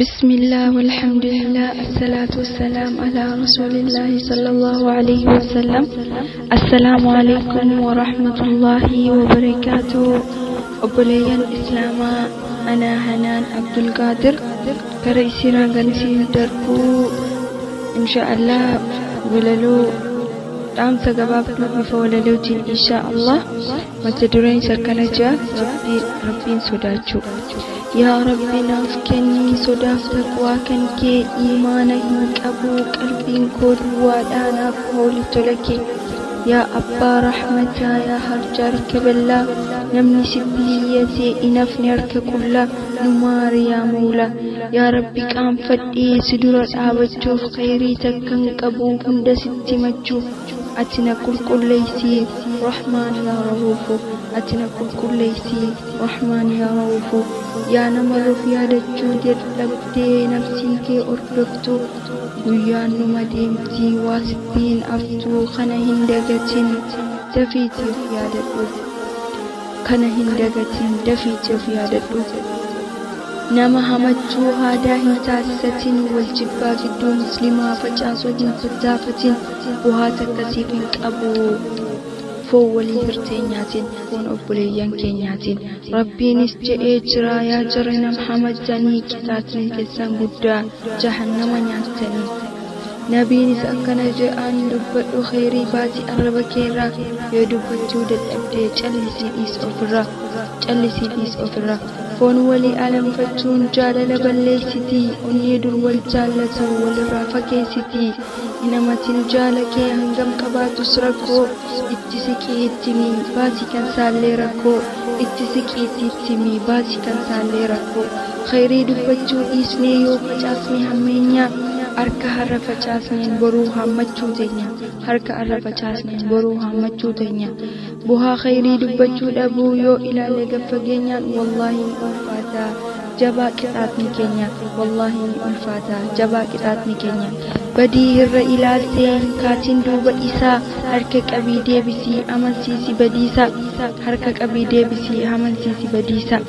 بسم الله والحمد لله الصلاة والسلام على رسول الله صلى الله عليه وسلم. السلام عليكم ورحمة الله وبركاته. Obboleeyyan Islaamaa, ana Hanaan Abdulqaadir gara isiiraan kan isin darbuu insha Allah walaloo dhaamsa gabaabduu bifa walalootiin insha Allah. Mata dureen isa akkana jira: Rabbiin sodaachuu. Yaa Rabbi, naaf kennii sodaaf taqwaa kan kee. Imaana hin qabu, qalbiin koo duwwaadhaa, naaf hooli tola kee. Yaa abbaa rahmataa, yaa harjaa harka bal'aa, namni sitti hiyyatee inafni harka qullaa, nu maari yaa Mawlaa. Yaa Rabbi, qaanfadhee si dura dhaabachuuf, khayrii takkan qabu hunda sitti himachuuf. Ati na qulqulleessi Rahmaan yaa Ra'uufu, ati na qulqulleessi Rahmaan yaa Ra'uufu. Yaa nama of yaadachuu dadhabdee nafsii kee hordoftu, guyyaan numa deemti, waa sitti hin haftu. Kana hin dagatin, dafiitii of yaadadhu. Kana hin dagatin, dafiitii of yaadadhu. Nama hamachuu aadaa hin taasisatin, wal jibbaa gidduu muslimaa facaasuu hin tattaafatin. Bu'aa takkasiif hin qabu, foon walii hirtee nyaatin, foon obboleeyyan keenyaatiin. Rabbiinis je'ee jira: yaa jara nama hamattanii, qixaaxni keessan guddaa, jahannama nyaattanii. Nabiinis akkana je'an: dubbadhu khayrii baasii arraba keerraa, yoo dubbachuu dadhabdee callisii dhiis ofirraa, callisii dhiis ofirraa. Foon walii alanfachuun jaalala balleessitii, onnee dur wal jaallatu walirraa fageessitii. Hin hamatin jaala kee, hangam qabaatus rakkoo. Itti siqii itti himi, baasii kan saallee rakkoo. Itti siqiitii itti himi, baasii kan saallee rakkoo. Khayrii dubbachuu dhiisnee yoo facaasne hammeenyaa, harka har'a facaasneen boruu hammachuu teenya, harka har'a facaasneen boruu hammachuu teenya. Bu'aa khayrii dubbachuu dhabuu yoo ilaalle gaffageenyaan, wallaahi ni ulfaata jabaa qixaaxni keenya, wallaahi ni ulfaata jabaa qixaaxni keenya. Badii irra ilaaltee hin kaatin duuba isaa, harka qabii deebisii amansiisi badiisa, harka qabii deebisii amansiisi badiisa.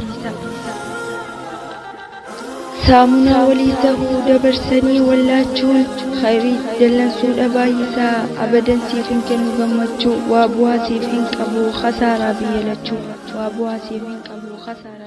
Saamunaa walii tahuu dabarsanii wallaachuun khayrii dallansuudha baay'isaa. Abadan siif hin kennu gammachuu, waa bu'aa siif hin qabu khasaaraa biyya lachuu, waa bu'aa siif hin qabu khasaaraa.